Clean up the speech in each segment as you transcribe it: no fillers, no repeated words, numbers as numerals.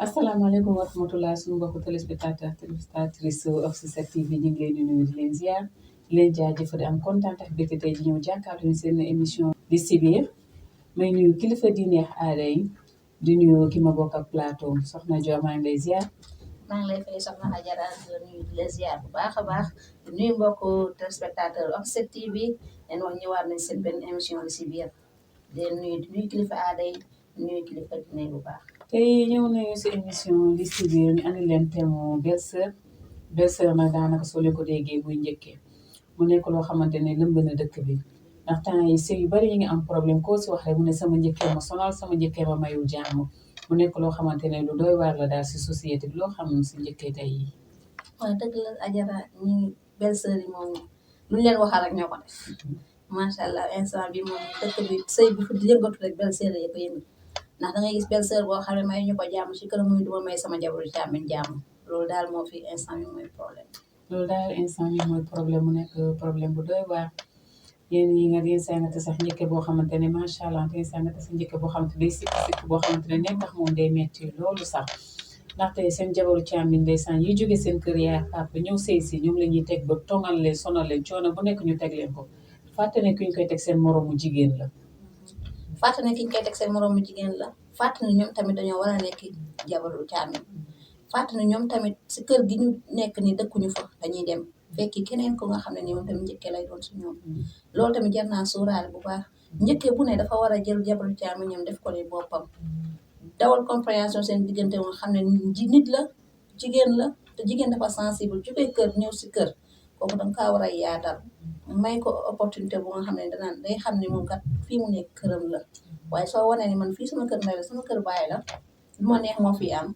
asalaamaaleykum wa rahmatulah suñu mbokku téléspectateur téléspectatrice Oxygène TV ñu ngi leen di nuyu di leen ziar di leen jaajëfal di am kontaan ak mbégte tey di ñëw jàkkaarloo seen émission li si biir may nuyu kilifa diine ak aada yi di nuyu ki ma bokk ak plateau soxna Dior maa ngi lay ziar. maa ngi lay fay soxna Adjara di la nuyu di la ziar bu baax a baax di nuyu mbokku téléspectateur Oxygène TV leen wax ñëwaat nañ seen benn émission li si biir di leen nuyu di nuyu kilifa aada yi di nuyu kilifa diine bu baax. tey ñëw nañu si émission li si biir ñu andi leen thème belle-sœur belle-sœur nag daanaka soo leen ko déggee muy njëkkee mu nekk loo xamante ne lëmb na dëkk bi ndax temps yi sëy yu bari yi ngi am problème koo si wax rek mu ne sama njëkkee ma sonal sama njëkkee ma mayul jàmm mu nekk loo xamante ne lu doy waar la daal si société bi loo xam si njëkkee tey yi. waaw dëgg la Adjara ñi belle-sœur yi moom luñ leen waxal rek ñoo ko def macha allah instant bi moom dëkk bi sëy bi fu di yëngatu rek belle-sœur yi ko yëngu ndax da ngay gis belle-sœur boo xam ne may ñu ko jàmm ci kër muy duma may sama jabaru càmmiñ jàmm loolu daal moo fi instant bi mooy problème. loolu daal instant bi mooy problème mu nekk problème bu doy waar yéen yi nga yéen saa nga te sax njëkke boo xamante ne macha allah yéen saa nga te sax njëkke boo xamante day sikk boo xamante ne nekk tax moom day metti loolu sax ndaxte seen jabaru càmmiñ ndeysaan yi jóge seen kër yaay papa ñëw sëy si ñoom la ñuy teg ba tongal leen sonal leen coono bu nekk ñu teg leen ko fàtte ne kuñ koy teg seen moroomu jigéen la. fàtte ne ki ñu koy teg seen moroomu jigéen la fàtte ne ñoom tamit dañoo war a nekk jabaru càmmiñ fàtte ne ñoom tamit si kër gi ñu nekk ni dëkkuñu fa dañuy dem fekki keneen ko nga xam ne ni moom tamit njëkkee lay doon si ñoom loolu tamit jar naa sóoraale bu baax njëkkee bu ne dafa war a jël jabaru càmmiñam def ko ni boppam dawal compréhension seen diggante nga xam ne nit la jigéen la te jigéen dafa sensible jógee kër ñëw si kër kooku danga kaa war a yaatal may ko opportunité bu nga xam ne danaan day xam ne moom kat fii mu nekk këram la waaye soo wanee ni man fii sama kër ndey la sama kër baay la lu ma neex moo fi am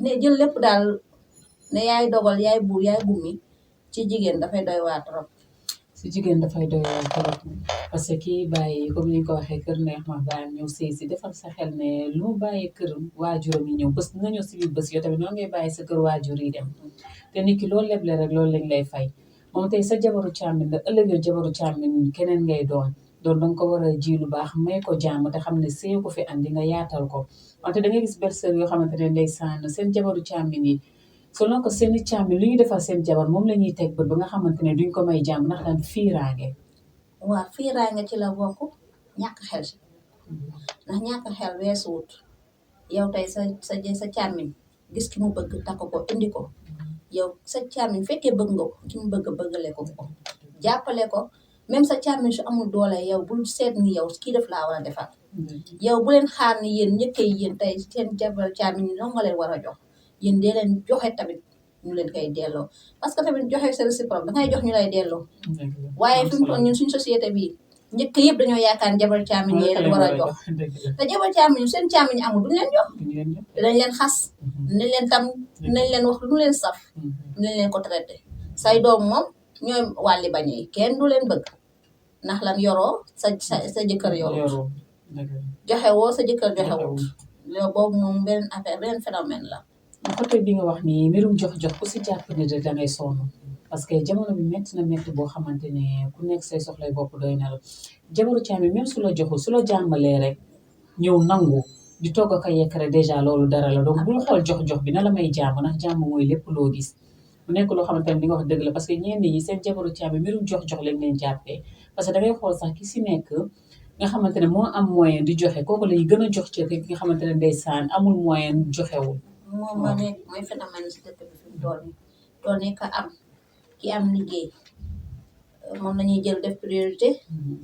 ne jël lépp daal ne yaay dogal yaay buur yaay bumi ci jigéen dafay doy waar trop. si jigéen dafay doy waar trop parce que kii bàyyi comme ni ñu ko waxee kër neex ma bàyyi ñëw sëy si defal sa xel ne lu mu bàyyi kër waajuram yi ñëw bés nga ñëw si biir bés yoo tamit noonu ngay bàyyi sa kër waajur yi dem te nit ki loolu leble rek loolu lañ lay fay moom tey sa jabaru càmmiñ la ëllëg yow jabaru càmmiñ keneen ngay doon danga ko war a ji lu baax may ko jàmm te xam ne sëy ko fi andi nga yaatal ko wante da ngay gis belle-sœur yoo xamante ne ndeysaan seen jabaru càmmiñ yi selon que seeni càmmiñ lu ñu defal seen jabar moom la ñuy teg bët ba nga xamante ne duñ ko may jàmm ndax daan fiiraange. waaw fiiraange ci la bokk ñàkk xel si ndax ñàkk xel weesuwut yow tey sa càmmiñ gis ki mu bëgg takk ko indi ko yow sa càmmiñ fekkee bëgg nga ko ki mu bëggale ko jàppale ko même sa càmmiñ su amul doole yow bul seet ni yow kii def laa war a defal yow bu leen xaar ni yéen njëkkee yéen tey seen jabar càmmiñ ñoo nga leen war a jox yéen dee leen joxe tamit ñu leen koy delloo parce que tamit joxe c'est réciproque dangay jox ñu lay delloo waaye fi mu toll ñun suñ société bii njëkk yëpp dañoo yaakaar jabar càmmiñ yee leen war a jox te jabar càmmiñ seen càmmiñ amul duñu leen jox dinañ leen xas dinañ leen tam dinañ leen wax lu leen saf dinañ leen ko traité say doom moom ñooy wàlli bañee kenn du leen bëgg ndax lan yoroo sa jëkkër yoroo joxe woo sa jëkkër joxe woo loolu boobu moom beneen affaire beneen phénomène la côté bi nga wax nii mbirum jox ku si jàpp ni rek da ngay sonn parce que jamono bi métti na métti boo xamante ne ku nekk say soxlay bopp doy na la jabaru càmmiñ même su la joxul su la jàmbalee rek ñëw nangu di togg ak a yekk rek dèjà loolu dara la donc bul xool jox bi na la may jàmm ndax jàmm mooy lépp loo gis mu nekk loo xamante ne di nga wax dëgg la parce que ñenn ñi seen jabaru càmmiñ mbirum jox lañ leen jàppee parce que da ngay xool sax ki si nekk nga xamante ne moo am moyen di joxe kooku lay gën a jox ci ki nga xamante ne ndeysaan amul moyen joxewul moom moo nekk mooy phénomène si dëkk bi fi mu toll nii ka am ki am liggéey moom lañuy jël def priorité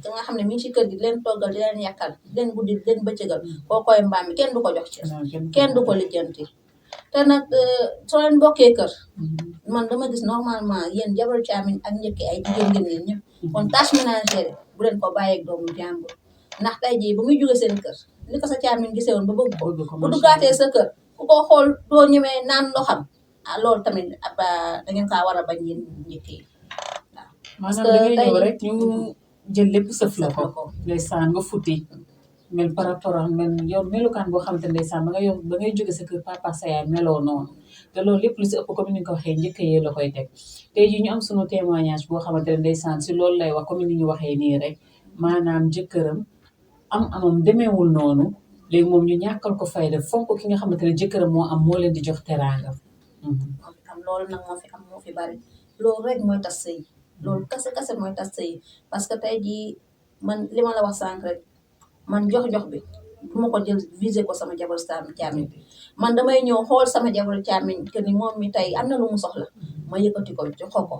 te nga xam ne mi ngi ci kër gi di leen toggal di leen yàkkal di leen guddi di leen bëccëgal koo koy mbaam mi kenn du ko jox ci kenn du ko lijjanti te nag soo leen bokkee kër man dama gis normalement yéen jabar càmmiñ ak njëkki ay jigéen ngeen yéen ñëpp kon tâche ménagère bu leen ko bàyyeeg doomu jàmbur ndax tey jii ba muy jóge seen kër li ko sa càmmiñ gisee woon ba bëgg ko bu duggaatee sa kër ku ko xool doo ñemee naan ndoxam loolu tamit da ngeen kaa war a bañ yéen njëkk yi waaw maanaam da ngay ñëw rek ñu jël lépp sëf la ko ndeysaan nga futti mel par rapport ak mel yow melukaan boo xamante ne ndeysaan ba ngay jóge sa kër papa sa yaay meloo noonu te loolu lépp lu si ëpp comme ni nga ko waxee njëkk yee la koy teg tey jii ñu am sunu témoignage boo xamante ne ndeysaan si loolu lay wax comme ni ñu waxee nii rek maanaam jëkkëram amam demeewul noonu léegi moom ñu ñàkkal ko fayda fonk ki nga xamante ne jëkkëram moo am moo leen di jox teraanga. moo fi am loolu nag moo fi bari loolu rek mooy tas sëy loolu kase mooy tas sëy parce que tey jii man li ma la wax sànq rek man jox bi bu ma ko jël visé ko sama jabar càmmiñ man damay ñëw xool sama jabar càmmiñ que ni moom mi tey am na lu mu soxla ma yëkkati ko jox ko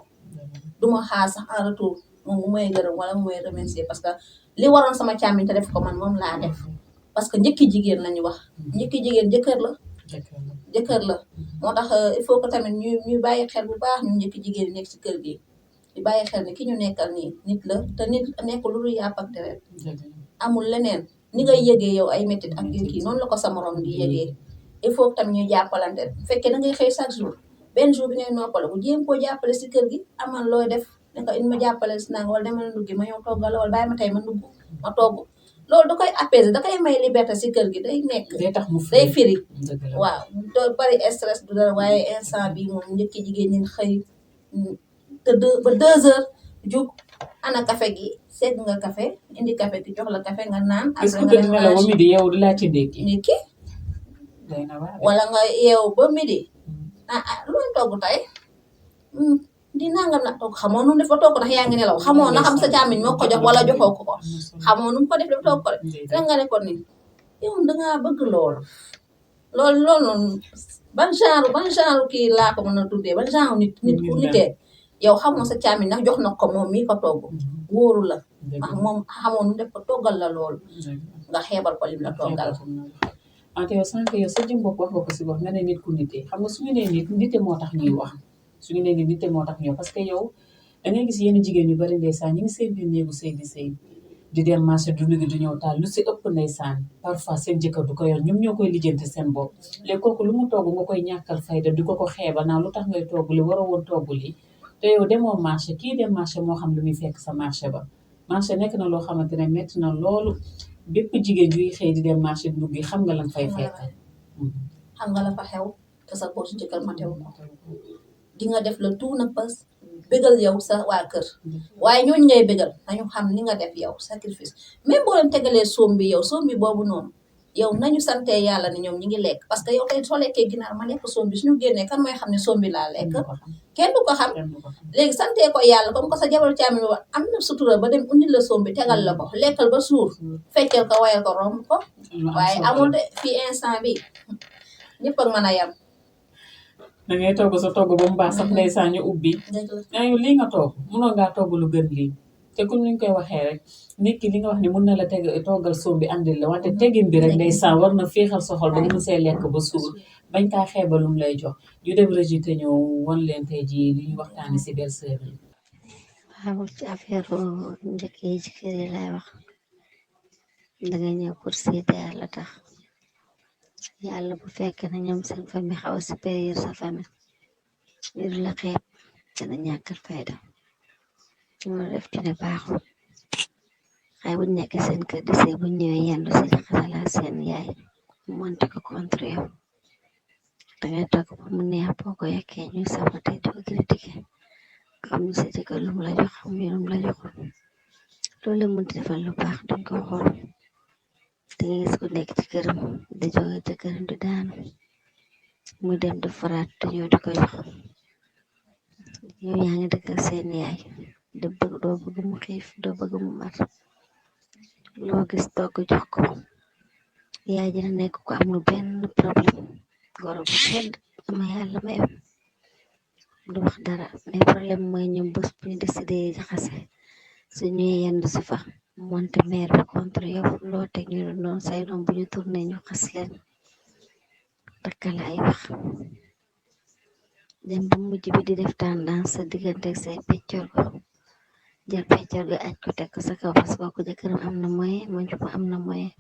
duma xaar sax en retour moom mu may gërëm wala mu may remercier parce que li waroon sama càmmiñ te def ko man moom laa def parce que njëkki jigéen lañu wax njëkki jigéen jëkkër la moo tax il faut que tamit ñu bàyyi xel bu baax ñu njëkki jigéen nekk ci kër gi di bàyyi xel ni ki ñu nekkal nii nit la te nit nekk lu dul yàpp ak deret amul leneen ni ngay yëgee yow ay métit ak kii noonu la ko sa morom di yëgee il faut que tamit ñu jàppalante bu fekkee da ngay xëy chaque jour benn jour bi ngay noppale bu jéem koo jàppale si kër gi amal looy def ne ko in ma jàppale si nanga wala demal nduggi ma ñëw toggal wala bàyyi ma tey ma ndugg ma togg loolu da koy apaiser da koy may liberté si kër gi day nekk day firi waaw doo bari stress du dara waaye instant bi moom njëkki jigéen ñi xëy tëdd ba 2 heures jug ana café gi segg nga café indi café gi jox la café nga naan après nga dem ba midi yow di laa ci ndékki wala nga yeew ba midi lu ñu togg tey di nangam nag togg xamoo nu mu def ba togg ndax yaa ngi nelaw xamoo na xam sa càmmiñ moo ko jox wala joxoo ko xamoo nu mu ko def dafa togg ko de nga ne ko ni yow dangaa bëgg loolu noonu ban genre kii laa ko mën a tuddee ban genre nit ku nitee yow xamoo sa càmmiñ ndax jox na ko moom mii ko togg wóoru la ndax moom xamoo nu def ko toggal la loolu nga xeebal ko lim la toggal ante yow sànq yow sa jëm bopp wax nga ko si wax nga ne nit ku nitee xam nga suñu nee nit nite moo tax ñuy wax suñu nee nite moo tax ñuy wax parce que yow da ngay gis yenn jigéen yu bari ndeysaan ñi ngi seen biir néegu sëy di sëy di dem marché du liggéey du ñëw taal lu si ëpp ndeysaan parfois seen jëkkër du ko yor ñoom ñoo koy lijjanti seen bopp léegi kooku lu mu togg nga koy ñàkkal fayda di ko xeeba naa lu tax ngay togg li war a woon togg li te yow demoo marché kii dem marché moo xam lu muy fekk sa marché ba marché nekk na loo xamante ne métti na loolu bépp jigéen juy xëy di dem marché dugg xam nga lan fay fekk xam nga la fa xew te sa boosu jëkkër ma teew ko di nga def la tout nag pas bégal yow sa waa kër waaye ñooñu ngay bégal nañu xam ni nga def yow sacrifice même boo leen tegalee soom bi yow soom bi boobu noonu yow nañu sante yàlla ne ñoom ñi ngi lekk parce que yow tey soo lekkee ginaar ma lekk soom bi suñu génnee kan mooy xam ne soom bi laa lekk kenn du ko xam léegi santee ko yàlla comme que sa jabar càmmiñ wa am na sutura ba dem undil la soom bi tegal la ko lekkal ba suur feccel ko wayal ko romb ko waaye amul de fii instant bi ñëpp ak mën a yam da ngay togg sa togg ba mu baax sax ndeysaan ñu ubbi yow lii nga togg mënoon ngaa togg lu gën lii te comme ni ñu koy waxee rek nit ki li nga wax ni mën na la toggal soom bi andil la wante tegin bi rek ndeysaan war na féexal sa xol ba mu see lekk ba suur bañ kaa xeebalum lay jox ñu dem rejeté ñëw wan leen tey jii li ñu waxtaani si belle-sœur yi waaw ci affaire njëkk yi ci kër yi lay wax danga ñëw pour seete yàlla tax yàlla bu fekkee na ñoom seen famille xaw a supérieur sa famille ñu du la xeeb dana ñàkkal fayda ñu def ci ne baaxul xay bu nekk seen kër di sey bu ñëwee yendu si xasala seen yaay monte ko contre yow dangay togg ba mu neex boo ko yekkee ñuy saboté di ko critiqué xam sa jëkkër lu mu la jox xam lu mu la joxul loolu la mënti defal lu baax duñ ko xool te nga gis ku nekk ci këram di jóge ci këram di daanu muy dem di faraat te ñëw di ko jox yow yaa ngi dëkkal seen yaay doo bëgg mu xiif doo bëgg mu mar loo gis togg jox ko yaay ji na nekk ko amul benn problème goro bu sedd ama yàlla mayam du wax dara mais problème mooy ñoom bés bu ñu décidé jaxase su ñuy yendu si fa monte meer bi contre yow loo teg ñu doon say doom bu ñu tourné ñu xas leen takkale ay wax dem ba mujj bi di def tendance sa diggante ak say peccor go jël peccor go aj ko teg ko sa kaw parce que kooku jëkkëram am na moyen moom ci am na moyen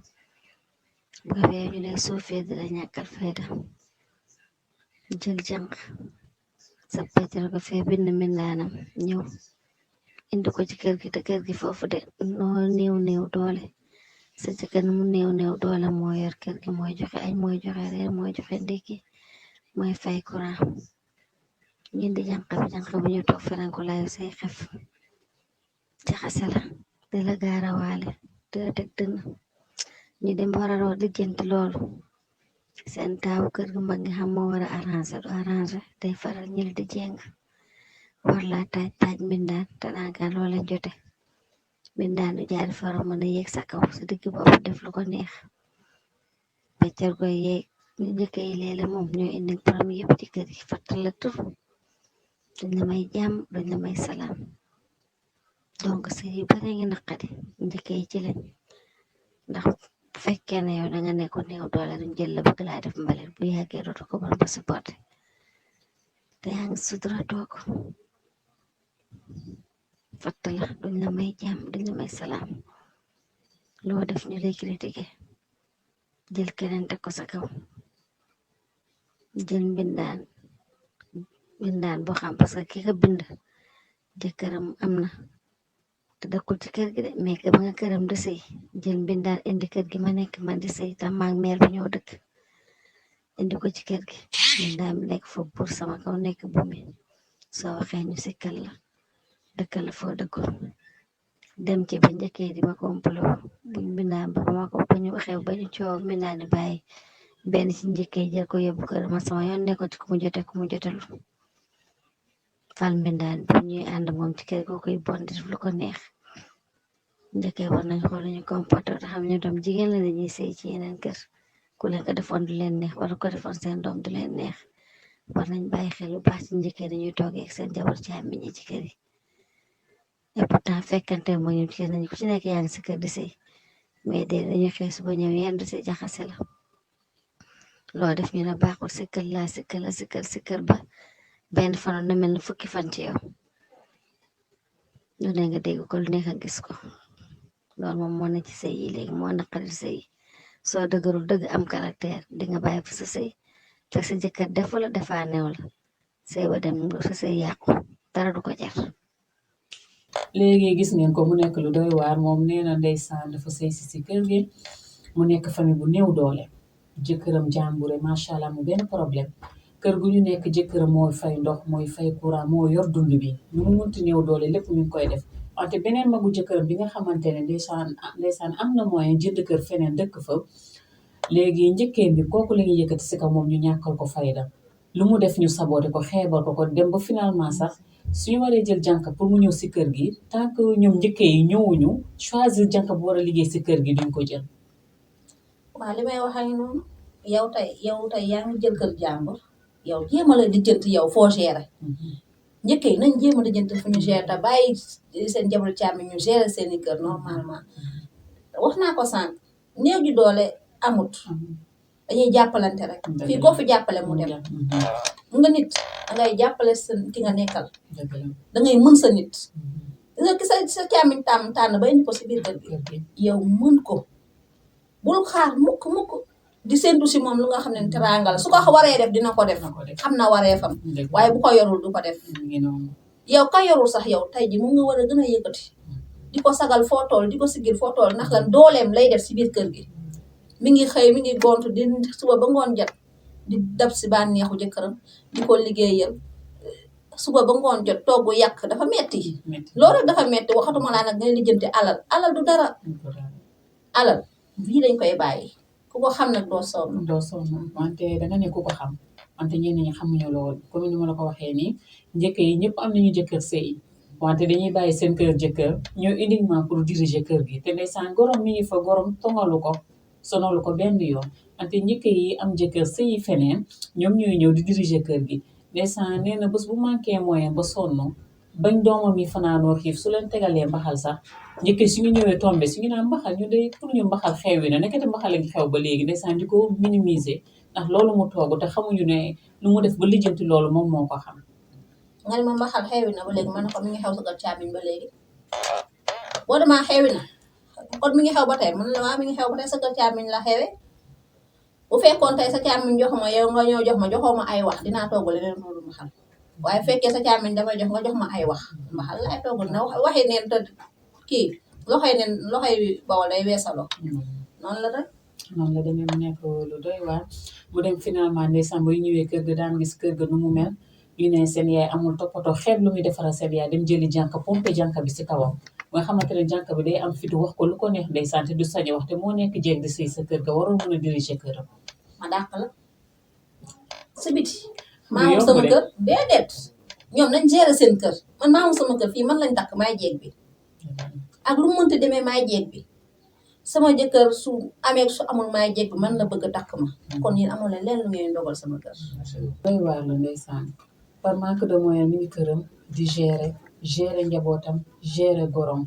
bu ko fee ñu lay suufee di la ñàkkal fayda jël jànq sa peccor go fee bind mbindaanam ñëw indi ko ci kër gi te kër gi foofu de noo néew doole sa jëkkër mu néew doole moo yor kër gi mooy joxe añ mooy joxe reer mooy joxe ndékki mooy fay courant ñun di jànq bi ñu toog feneen ko layu say xef jaxase la di la gaarawaale di la teg dënn ñu dem war a door lijjanti loolu seen taawu kër gu mag nga xam moo war a arrangé du arrangé day faral ñil di jéng war laa taaj mbindaan te naaga loo leen jote mbindaan du jaari faro mën a yéeg sa kaw sa digg bopp def lu ko neex peccar koy yeeg ñu njëkk yi leele moom ñoo indi problème yëpp ci kër gi fattal la tur duñ la may jàmm duñ la may salaam donc sëy yu bare ngi naqadi njëkk yi ci lañ ndax bu fekkee ne yow danga nekk néew doole duñ jël la bëgg laa def mbalit bu yàggee dootu ko mën ba supporté te yaa ngi sutura toog fatt la duñ la may jàmm duñ la may salaam loo def ñu lay critiqué jël keneen teg ko sa kaw jël mbindaan boo xam parce que ki ka bind jëkkëram am na te dëkkul ci kër gi de mais que ba nga këram di sëy jël mbindaan indi kër gi ma nekk man di sëy tam maag meer bi ñoo dëkk indi ko ci kër gi mbindaan bi nekk foofu pour sama kaw nekk bu mi soo waxee ñu sikkal la dëkkal la foo dëkkul dem ci ba njëkkee di ma complot buñ mbindaan ba ma ko ba ñu waxee ba ñu coow mbindaan di bàyyi benn ci njëkkee jël ko yóbbu kër ma sama yoon nekko ci ku mu jote ku mu jotelu fal mbindaan bi ñuy ànd moom ci kër goo koy bon di def lu ko neex njëkkee war nañ xool ñu comporté te xam ñu doom jigéen la dañuy sëy ci yeneen kër ku leen ko defoon du leen neex wala ko defoon seen doom du leen neex war nañ bàyyi xel lu baax ci njëkkee dañuy toogee ak seen jabar ci am ñi ci kër yi et pourtant fekkante moo ñu ci nañ ku ci nekk yaa ngi sa kër di sëy mais de dañuy xëy suba ñëw yenn du si jaxase la loo def ñu ne baaxul sikkal ba benn fan na mel ni fukki fan ci yow lu ne nga dégg ko lu nekk nga gis ko loolu moom moo ne ci sëy yi léegi moo naqari sëy soo dëgërul dëgg am caractère di nga bàyyi fa sa sëy fekk sa jëkkër def la defaa neew la sëy ba dem sa sëy yàqu dara du ko jar. léegi gis ngeen ko mu nekk lu doy waar moom nee na ndeysaan dafa sëy si kër gi mu nekk famille bu néew doole jëkkëram jàmbure macha allah mu benn problème kër gu ñu nekk jëkkëram mooy fay ndox mooy fay courant moo yor dund bi nu mu munti néew doole lépp mi ngi koy def wante beneen magu jëkkëram bi nga xamante ne ndeysaan am na moyen jënd kër feneen dëkk fa léegi njëkkeen bi kooku la ñuy yëkkati si kaw moom ñu ñàkkal ko fayda lu mu def ñu saboote ko xeebal ko dem ba finalement sax suñu waree jël jànk pour mu ñëw si kër gi tant que ñoom njëkkee yi ñëwuñu choisir jànk bu war a liggéey si kër gi duñ ko jël. waaw li may wax ak noonu yow tey yaa ngi jël kër jàmbur yow jéem a la lijjanti yow foo gérer njëkkee nañ jéem a lijjanti fu ñu gérer te bàyyi seen jabar càmmi ñu gérer seeni kër normalement wax naa ko sànq néew ji doole amut dañuy jàppalante rek fii koo fi jàppale mu dem nga nit dangay jàppale sa ki nga nekkal dangay mën sa nit nga ki sa càmmiñ tànn ba indi ko si biir kër gi yow mën ko bul xaar mukk di séntu si moom lu nga xam ne teraanga la su ko waree def dina ko def xam na waree fam waaye bu ko yorul du ko def yow ka yorul sax yow tey ji mu nga war a gën a yëkkati di ko sagal foo tool di ko sigil foo tool ndax lan dooleem lay def si biir kër gi mi ngi xëy mi ngi gontu di suba ba ngoon jot di dab si bànneexu jëkkëram di ko liggéeyal suba ba ngoon jot togg yàq dafa metti loolu rek dafa metti waxatuma laa nag ngay lijjanti alal du dara alal fii dañ koy bàyyi ku ko xam nag doo sonn wante danga ne ku ko xam wante ñenn ñi xamuñu loolu comme ni ma la ko waxee nii njëkk yi ñëpp am nañu jëkkër sëy wante dañuy bàyyi seen kër jëkkër ñëw uniquement pour diriger kër gi te ndeysaan gorom mi ngi fa gorom tongalu ko sonalu ko benn yoon wante njëkk yi am jëkkër sëyi feneen ñoom ñooy ñëw di diriger kër gi ndeysaan nee na bés bu manqué moyen ba sonn bañ doomam yi fanaanoo xiif su leen tegalee mbaxal sax njëkkee suñu ñëwee tombé suñu naan mbaxal ñu day pour ñu mbaxal xewi na nekkati mbaxal a ngi xew ba léegi ndeysaan di ko minimiser ndax loolu mu toogu te xamuñu ne lu mu def ba lijjanti loolu moom moo ko xam nga ne ma mbaxal xewi na ba léegi man ko mi ngi xew sa kër càmmiñ ba léegi boo demaa xewi na kon mi ngi xew ba tey man la waa mi ngi xew ba tey sa kër càmmiñ la xewe bu fekkoon tey sa càmmiñ jox ma yow nga ñëw jox ma joxoo ma ay wax dinaa togg leneen loolu mbaxal waaye fekkee sa càmmiñ damay jox nga jox ma ay wax mbaxal laay togg na waxi neen te kii loxoy bawol day weesaloo noonu la rek noonu la demee mu nekk lu doy waar mu dem finalement ndeysaan ba yu ñëwee kër ga daan gis kër ga nu mu mel ñu ne seen yaay amul toppatoo xeeb lu muy defaral seen yaay dem jëli jànk pompe jànk bi si kawam nga xamante ne jànk bi day am fitu wax ko lu ko neex ndeysaan te du sañ a wax te moo nekk jeeg di sëy sa kër ga waroo mën a diriger këram. ma dàq la si biti Lu maamu yomb sama de. kër déedéet ñoom nañ gérer seen kër man maamu sama kër fii man lañ takk maay jeeg bi ak lu mu mënti demee maay jeeg bi sama jëkkër su amee su amul maay jeeg bi man la bëgg a takk ma kon yéen amul leen lu ngeen dogal sama kër doy waar la ndeysaan par manque de moyen mi ngi këram di gérer njabootam gérer gorom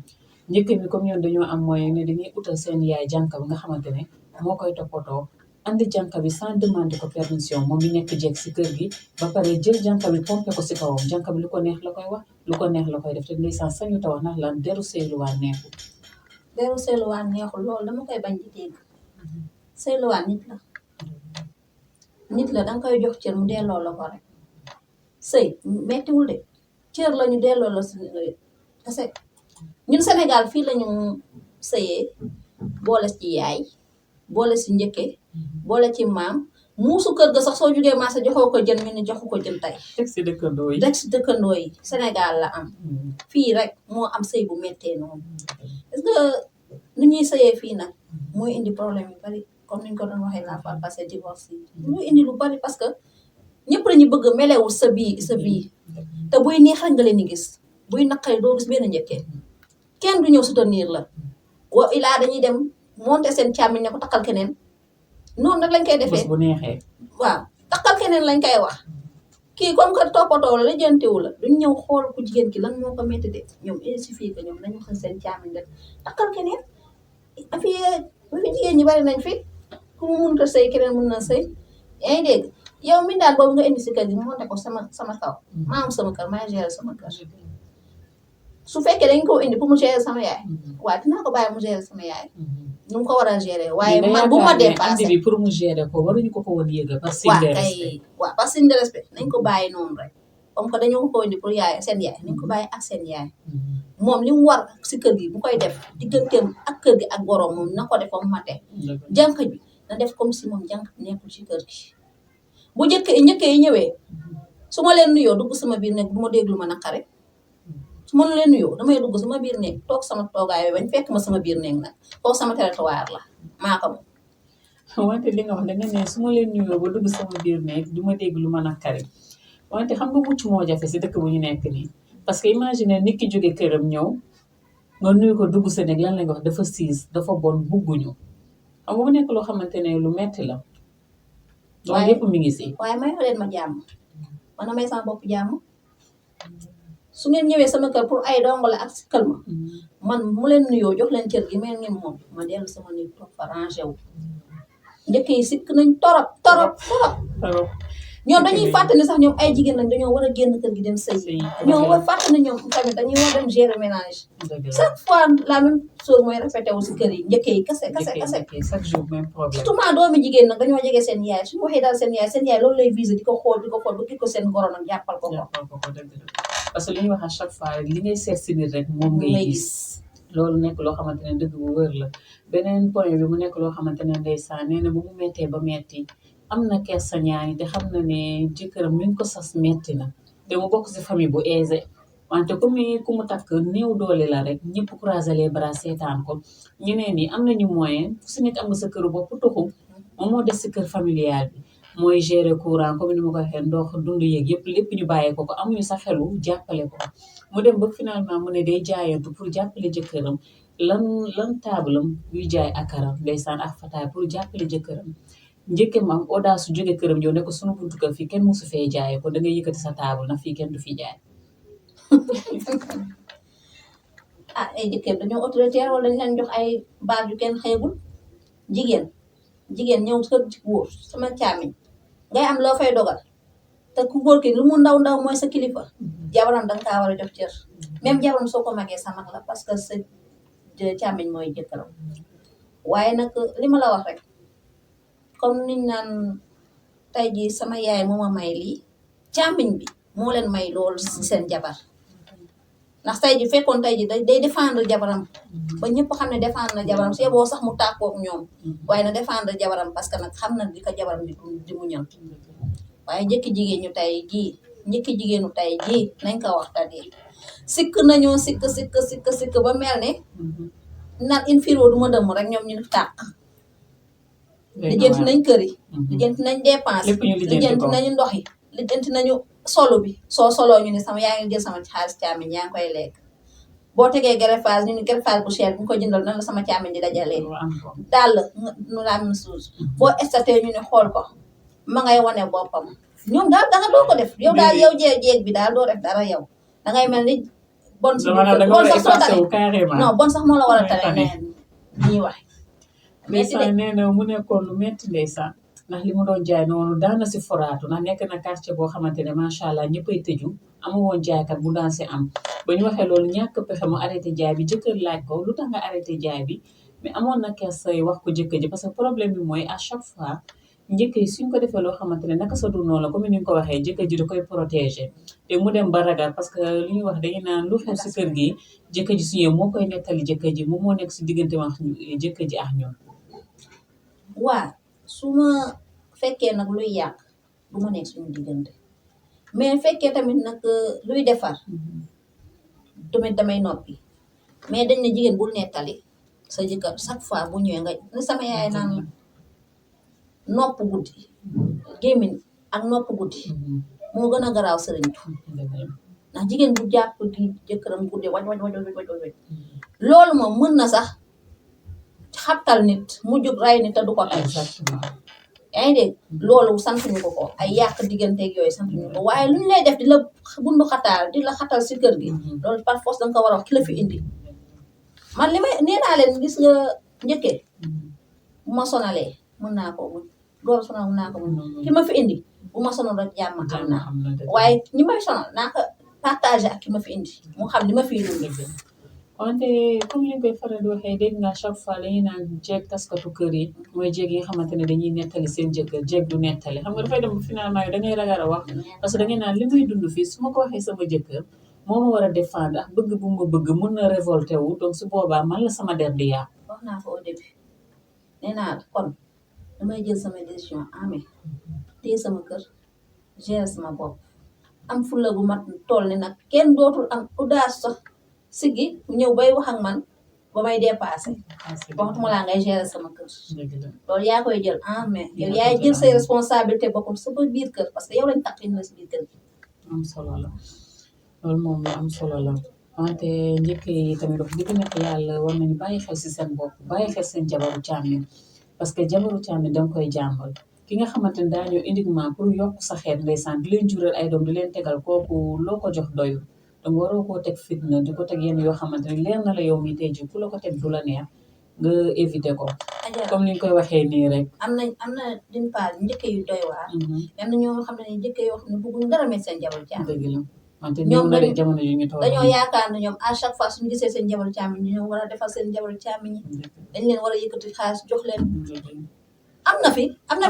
njëkk bi comme ñoom dañoo am moyen ne dañuy utal seen yaay jànk bi nga xamante ne moo koy toppatoo andi jànk bi sans demander ko permission moom mi nekk jeeg si kër gi ba pare jël jànk bi pompé ko si kawam jànk bi lu ko neex la koy wax lu ko neex la koy def te ndeysaan sañu ta wax ndax lan deru seyluwaan neexul. deru seyluwaan neexul loolu dama koy bañ di dégg seyluwaan nit la danga koy jox cër mu delloo la ko rek sëy mettiwul de cër lañu delloo la si kese ñun Sénégal fii lañu sëyee boole ci yaay boole si njëkke boole ci maam muusu kër ga sax soo jugee marché joxoo ko jën mi ni joxu ko jën tey teg si dëkkandoo yi rek si dëkkandoo yi Sénégal la am fii rek moo am sëy bu méttee noonu est-ce que nu ñuy sëyee fii nag mooy indi problème yu bari comme niñ ko doon waxee la fois passée divorce yi mooy indi lu bari parce que ñëpp lañu bëgg melewul sa bii te buy neex rek nga leen di gis buy naqari doo gis benn njëkkee kenn du ñëw soutenir la wa ilaa dañuy dem monter seen càmmiñ ne ko takkal keneen noonu nag lañ koy defee bés bu neexee waaw takkal keneen lañ koy wax kii comme que toppatoo la lijjantiwu la duñ ñëw xool ku jigéen ki lan moo ko métti de ñoom il suffit que ñoom dañu xëy seen càmmiñ rek takkal keneen fii fi jigéen ñi bari nañ fi ku mu mënut a sëy keneen mën na sëy yaa ngi dégg yow mi daal boobu nga indi si kër gi monte ko sama kaw maa am sama kër maa gérer sama kër su fekkee dañ ko indi pour mu gérer sama yaay waaye dinaa ko bàyyi mu gérer sama yaay nu mu ko war a gérer waaye man bu ma dépassé bi pour mu gérer ko waruñu ko woon yëgal par signe de respect waaw par signe de respect nañ ko bàyyi noonu rek comme que dañoo ko indi pour yaay seen yaay nañ ko bàyyi ak seen yaay moom li mu war si kër gi bu koy def digganteem ak kër gi ak borom moom na ko def ba mu matee jànq bi na def comme si moom jànq nekkul ci kër gi bu njëkkee yi ñëwee su ma leen nuyoo dugg sama biir nekk bu ma déglu ma naqare su ma leen nuyoo damay dugg sama biir néeg toog sama toogaay bañ fekk ma sama biir néeg nag foofu sama territoire la maa ko moom wante li nga wax danga ne su ma leen nuyoo ba dugg sama biir néeg du ma dégg lu ma naqari wante xam nga mucc moo jafe si dëkk bu ñu nekk nii parce que imagine nit ki jóge këram ñëw nga nuyu ko dugg sa néeg lan lañ wax dafa siis dafa bon bugguñu xam nga mu nekk loo xamante ne lu metti la loolu yëpp mi ngi si waaye may leen ma jàmm man may sama bopp jàmm su ngeen ñëwee sama kër pour ay dongo la ak si kalma man mu leen nuyoo jox leen cër gi mel ngeen moom ma dellu sama néeg toog fa rangé wu njëkk yi sikk nañ torop ñoom dañuy fàtte ne sax ñoom ay jigéen lañ dañoo war a génn kër gi dem sëy ñoom war fàtte ne ñoom tamit dañuy war dem gérer ménage chaque fois la même chose mooy répété wu si kër yi njëkk yi kase chaque jour même problème surtout maa doomi jigéen nag dañoo jege seen yaay suñu waxee daal seen yaay loolu lay visé di ko xool ba kii ko seen goro nag jàppal ko parce que li ñuy wax à chaque fois li ngay seet si nit rek moom ngay gis loolu nekk loo xamante ne dëgg bu wër la beneen point bi mu nekk loo xamante ne ndeysaan nee na bu mu mettee ba metti am na kersa ñaani te xam na ne jëkkëram mi ngi ko sas metti na te mu bokk si famille bu aisé wante comme ku mu takk néew doole la rek ñëpp croiser les bras seetaan ko ñeneen ñi am nañu moyen fu si nekk am nga sa kër bopp tuxu moom moo des si kër familial bi mooy gérer courant comme ni ma ko waxee ndox dund yeeg yëpp lépp ñu bàyyee ko amuñu sa xelu jàppale ko mu dem ba finalement mu ne day jaayantu pour jàppale jëkkëram lan taabalam yuy jaay akaram ndeysaan ak fataay pour jàppale jëkkëram njëkke mam audace su jóge këram yow ne ko sunu buntu kër fii kenn musu fee jaayee ko da ngay yëkkati sa taabal na fii kenn du fi jaay ay jëkkër dañoo autoritaire wala dañ leen jox ay baat yu kenn xeebul jigéen ñëw kër ci góor sama càmmiñ ngay am loo fay dogal te ku góor ki lu mu ndaw mooy sa kilifa jabaram danga kaa war a jox cër même jabaram soo ko magee sa mag la parce que sa càmmiñ mooy jëkkëram waaye nag li ma la wax rek comme niñ naan tey ji sama yaay moo ma may lii càmmiñ bi moo leen may loolu si seen jabar ndax tey ji fekkoon tey ji day défendre jabaram ba ñëpp xam ne défendre na jabaram si boo sax mu tàkkook ñoom waaye na défendre jabaram parce que nag xam na di ko jabaram di mu ñëw waaye njëkki jigéenu tey jii nañ ko waxtaanee sikk nañu sikk ba mel ne naan infiro du ma dëmm rek ñoom ñu tàq lijjanti nañ kër yi lijjanti nañ dépense lijjanti nañu ndox yi lijjanti nañu solo bi soo soloo ñu ne sama yaa ngi jël sama xaalis càmmiñ yaa ngi koy lekk boo tegee greffage ñu ne greffage bu cher bi ñu ko jëndal nan la sama càmmiñ di dajalee daal nu la même chose boo estaté ñu ne xool ko ma ngay wane boppam ñoom daal danga doo ko def yow daal yow jeeg bi daal doo def dara yow dangay mel ni bon sax soo tane non bon sax moo la war a tane neen ñuy wax ndeysaan nee na mu nekkoon lu metti ndeysaan ndax li mu doon jaay noonu daana si foraatu ndax nekk na quartier boo xamante ne macha allah ñëppay tëju amu woon jaaykat bu daan si am ba ñu waxee loolu ñàkk pexe mu arrêté jaay bi jëkkër laaj ko lu tax nga arrêté jaay bi mais amoon na kersay wax ko jëkkër ji parce que problème bi mooy à chaque fois njëkk yi suñ ko defee loo xamante ne naka sa dul noonu la comme ni nga ko waxee jëkkër ji da koy protéger te mu dem ba ragal parce que li ñuy wax dañuy naan lu xew si kër gi jëkkër ji suñu moo koy nettali jëkkër ji moom moo nekk si diggante wax jëkkër ji ak ñoom waa su ma fekkee nag luy yàq du ma nekk suñu diggante mais fekkee tamit nag luy defar tamit damay noppi mais dañ ne jigéen bul nettali sa jëkkër chaque fois bu ñëwee nga ni sama yaay naan nopp guddi gémmiñ ak nopp guddi moo gën a garaaw sëriñtu ndax jigéen bu jàpp di jëkkëram guddi waj loolu moom mën na sax xabtal nit mu jóg ray nit te du ko tay yaa ngi dégg loolu sant ñu ko ay yàq digganteeg yooyu sant ñu ko waaye lu ñu lay def di la bundu xataal di la xatal si kër gi loolu par force danga ko war a wax ki la fi indi man li may nee naa leen gis nga njëkkee bu ma sonalee mën naa ko muñ loolu sonal mën naa ko muñ ki ma fi indi bu ma sonal rek jàmm am naa waaye ñi may sonal naa ko partagé ak ki ma fi indi mu xam li ma fi indi wante comme li nga koy faral di waxee dégg nga chaque fois dañuy naan jeeg taskatu kër yi mooy jeeg yi nga xamante ne dañuy nettali seen jëkkër jeeg du nettali xam nga dafay dem finalement yi dangay ragal a wax parce que dangay naan li muy dund fii su ma ko waxee sama jëkkër moo ma war a défendre ak bëgg bu ma bëgg mun na révolté wu donc su boobaa man la sama der di yàqu wax naa ko au début nee naa kon damay jël sama décision amee téye sama kër gérer sama bopp am fulla gu mat tool ni nag kenn dootul am audace sax sigi ñëw bay wax ak man ba may dépassé waxtuma laa ngay gérer sama kër loolu yaa koy jël en main yow yaay jël say responsabilité boppam sa biir kër parce que yow lañ tax na si biir kër gi am solo la loolu moom lu am solo la wante njëkk yi tamit wax dëgg nekk yàlla war nañu bàyyi xel si seen bopp bàyyi xel seen jabaru càmmiñ parce que jabaru càmmiñ danga koy jàmbal ki nga xamante ne daa ñëw uniquement pour yokk sa xeet ndeysaan di leen jural ay doom di leen tegal kooku loo ko jox doyul donc waroo koo teg fitna di ko teg yenn yoo xamante ne leer na la yow mi tey ji ku la ko teg du la neex nga éviter ko comme ni ñu koy waxee nii rek am na d'une part njëkke yu doy waar am na ñoo xam ne njëkke yoo xam ne bëgguñ dara met seen jabaru càmmiñ dëgg la wante ñoom na rek jamono yu ñu toll dañoo yaakaar ne ñoom à chaque fois suñu gisee seen jabaru càmmiñ ñoo war a defal seen jabaru càmmiñ dañ leen war a yëkkati xaalis jox leen am na fi am na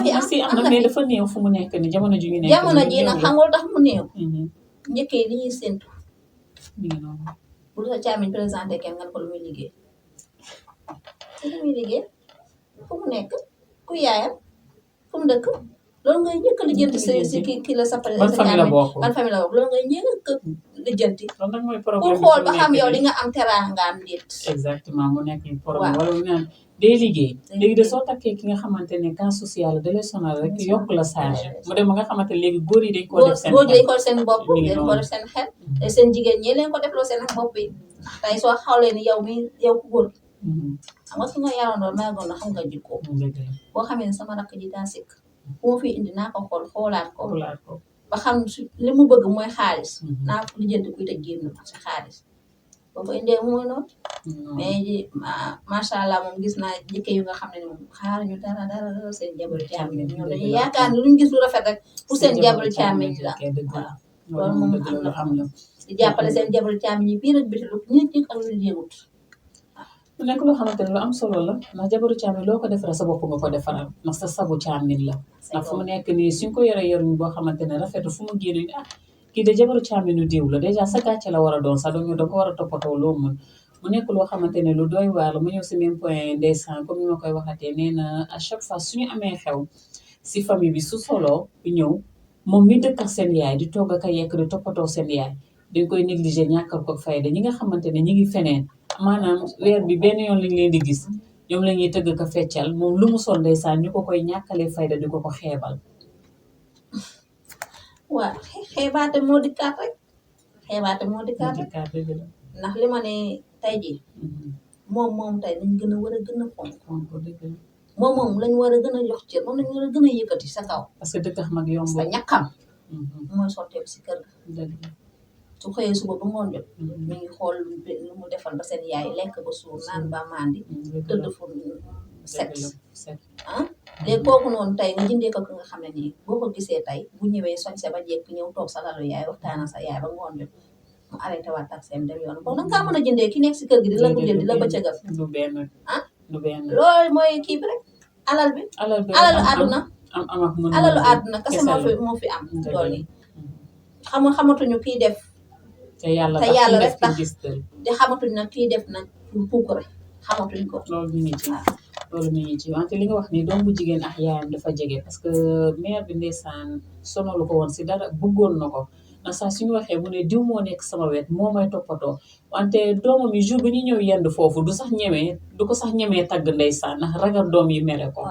mais dafa néew fu mu nekk ni jamono ji ñu nekk jamono ji nag xam nga tax mu néew njëkkee li ñuy séntu bu la sa càmmiñ présenté kenn nga ko lu muy liggéey fu mu nekk ku yaayam fu mu dëkk loolu ngay njëkk a lijjanti si ki la sa ban famille la bokk loolu ngay njëkk a lijjanti pour xool ba xam yow li nga am teraangaam déet exactement mu nekk problème wala mu naan day liggéey léegi de soo takkee ki nga xamante ne cas social da lay sonal rek yokk la charge mu dem ba nga xamante ne léegi góor yi dañ ko def seen bopp dañ ko def seen xel te seen jigéen ñi leen ko defloo seen bopp yi tey soo xawlee ni yow mi yow ku góor xam nga su nga yarandoon maagoon na xam nga jikko boo xamee ne sama rakk ji daa sikk bu ma fi indi naa ko xoolaat ko ba xam li mu bëgg mooy xaalis naa ko lijjanti kuy tëj génn si xaalis boo ko indee mooy noonu mais ji macha allah moom gis naa jëkke yu nga xam ne moom xaar ñu dara seen jabaru càmmiñ ñoom dañuy yaakaar ne luñ gis lu rafet rek pour seen jabaru càmmiñ la waaw loolu moom am na di jàppale seen jabaru càmmiñ yi biir ak biti lu nit ñi ak lu yëgut mu nekk loo xamante ne lu am solo la ndax jabaru càmmiñ loo ko defaral sa bopp nga ko defaral ndax sa sabu càmmiñ la ndax fu mu nekk nii suñ ko yore yoruñ boo xamante ne rafetu fu mu génn kii de jabaru càmmiñu diw la dèjà sa gàcce la war a doon sax da ko war a toppatoo loo mën mu nekk loo xamante ne lu doy waar la mu ñëw si même point ndeysaan comme ni ma koy waxatee nee na à chaque fois suñu amee xew si famille bi su solo ñëw moom mi dëkk ak seen yaay di togg ak a yekk di toppatoo seen yaay dañ koy négliger ñàkkal ko fayda ñi nga xamante ne ñi ngi feneen maanaam weer bi benn yoon lañ leen di gis ñoom la ñuy tëgg ka feccal moom lu mu sol ndeysaan ñu ko koy ñàkkalee fayda di ko xeebal. waaw xeebaate moo di kaat rek xeebaate moo di kaat rek ndax li ma ne tey jii moom tey lañ gën a war a gën a fonk moom lañ war a gën a jox cër moom lañ war a gën a yëkkati sa kaw parce que dëkk mag yomb sa ñàkkam mooy sotteeku si kër ga su xëyee suba ba ngoon jot mi ngi xool lu mu defal ba seen yaay lekk ba suur naan ba mandi tëdd fu set léegi kooku noonu tey nga jëndee ko nga xam ne nii boo ko gisee tey bu ñëwee soñse ba jekk ñëw toog sa lalu yaay waxtaana sa yaay ba ngoon jot mu arrêté waat ak seen dem yoon boobu nanga kaa mën a jëndee ki nekk si kër gi di la guddeel di la bëccëgal loolu mooy kii bi rek alal bi alalu àdduna alalu àdduna kese moo fi am tool yi xamatuñu kii def te yàlla rek tax te xamatuñ nag kii def nag puuk rek xamatuñ ko loolu mi ngi ci wante li nga wax ni doom bu jigéen ak yaayam dafa jege parce que mère bi ndeysaan sonalu ko woon si dara bëggoon na ko na saa suñu waxee mu ne diw moo nekk sama wet moo may toppatoo wante doomam yi jour bi ñu ñëw yendu foofu du ko sax ñemee tagg ndeysaan ndax ragal doom yi mere ko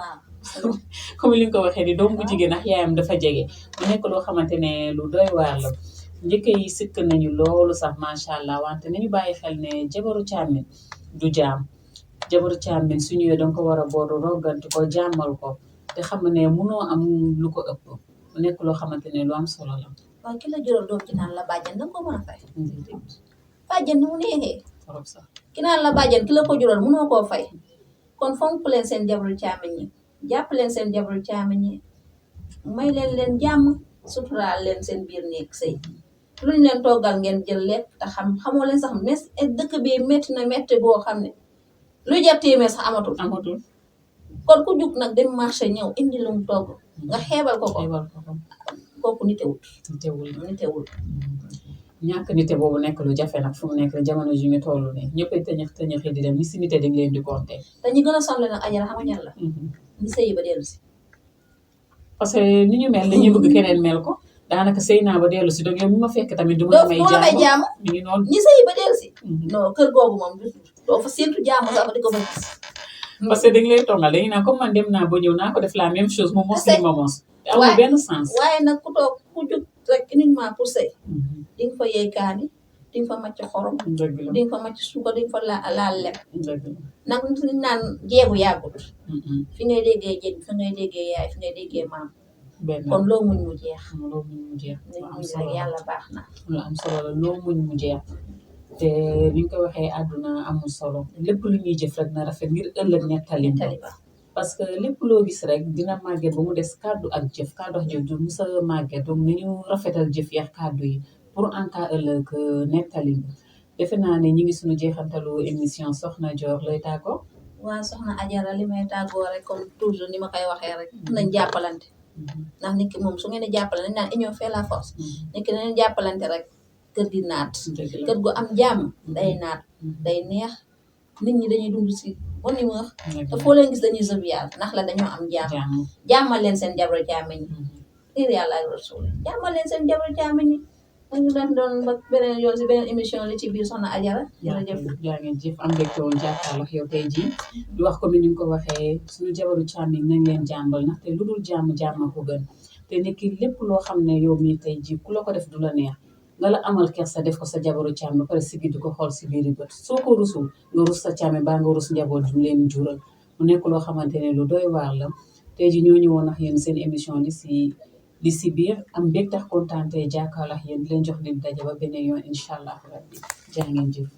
comme li nga ko waxee ni doom bu jigéen ak yaayam dafa jege mu nekk loo xamante ne lu doy waar la njëkk yi sikk nañu loolu sax macha allah wante nañu bàyyi xel ne jabaru càmmin du jaam jabaru càmmin su ñëwee danga ko war a booru rogganti ko jàmmal ko te xam ne munoo am lu ko ëpp mu nekk loo xamante ne lu am solo la. waaw ki la jural doom ci naan la bàjjan danga ko mën a fay. bàjjan ni mu neexee. trop sax ki naan la bàjjan ki la ko jural munoo koo fay kon fonk leen seen jabaru càmmin ñi jàpp leen seen jabaru càmmin ñi may leen jàmm suturaal leen seen biir néeg sëy luñ leen toggal ngeen jël lekk te xamoo leen sax dëkk bi métti na métti boo xam ne lu jar téeméer sax amatul kon ku jug nag dem marché ñëw indi lu mu togg nga xeebal ko kooku nitewul ñàkk nite boobu nekk lu jafe nag fu mu nekk jamono ji ñu toll nii ñëppay tëñëxi di dem ñi si nite dañ leen di compter te ñi gën a sonle nag ajara xam nga ñan la ñi sëyi ba dellu si parce que ni ñu mel dañuy bëgg keneen mel ko daanaka sëy naa ba dellu si donc yow mi ma fekk tamit du ma may jaamu mi ngi noonu ñi sëyi ba dellu si non kër googu moom doo fa séntu jaamu sax di ko fa gis parce que dañ lay tongal dañuy naan comme man dem naa ba ñëw naa ko def la même chose mu mos li ma mos te amul benn sens waaye nag ku toog ku jug rek uniquement pour sëy di nga fa yey kaani di nga fa macc xorom di nga fa macc suukar di nga fa laal lem nag ñu naan jeegu yàggut fi ngay déggee jéeg fi ngay déggee yaay fi ngay déggee maam kon loo muñ mu jeex rek yàlla baax na lu am solo la loo muñ mu jeex te ni nga ko waxee àdduna amul solo lépp lu ñuy jëf rek na rafet ngir ëllëg nettali ba parce que lépp loo gis rek dina màgget ba mu des kàddu ak jëf kàddu ak jëf du musa màgget donc nañu rafetal jëf yax kàddu yi pour en cas ëllëg nettali ba defe naa ne ñi ngi suñu jeexantalu émission Soxna Dior lay tàggoo waaw soxna Ajara li may tàggoo rek comme toujours ni ma koy waxee rek nañ jàppalante ndax nit ki moom su ngeen di jàppalante nañ naan union fait la force nit ki nañ jàppalante rek kër di naat kër gu am jàmm day naat day neex nit ñi dañuy dund si bon humeur te foo leen gis dañuy jovial ndax la dañoo am jàmm jàmmal leen seen jabaru càmmiñ ñi ngir yàlla ak rasul jàmmal leen seen jabaru càmmiñ ñi dañu leen doon ba beneen yoon si beneen émission li ci biir soxna Ajara jërëjëf jaa ngeen jëf am mbégte woon jàkkaarloo yow tey jii di wax ko ni ñu ko waxee suñu jabaru càmmiñ nañ leen jàmbal ndaxte lu dul jàmm ko gën te nit ki lépp loo xam ne yow mii tey jii ku la ko def du la neex nga la amal kersa def ko sa jabaru càmmi pare sigi di ko xool si biiri bët soo ko rusul nga rus sa càmmi baa nga rus njaboot ju leen jural mu nekk loo xamante ne lu doy waar la tey ji ñoo ñëwoon ak yéen seen émission li si biir am mbégte ak kontaan te jàkkaarloo ak yéen di leen jox leen daje ba beneen yoon incha allah rabbi jaa ngeen jëf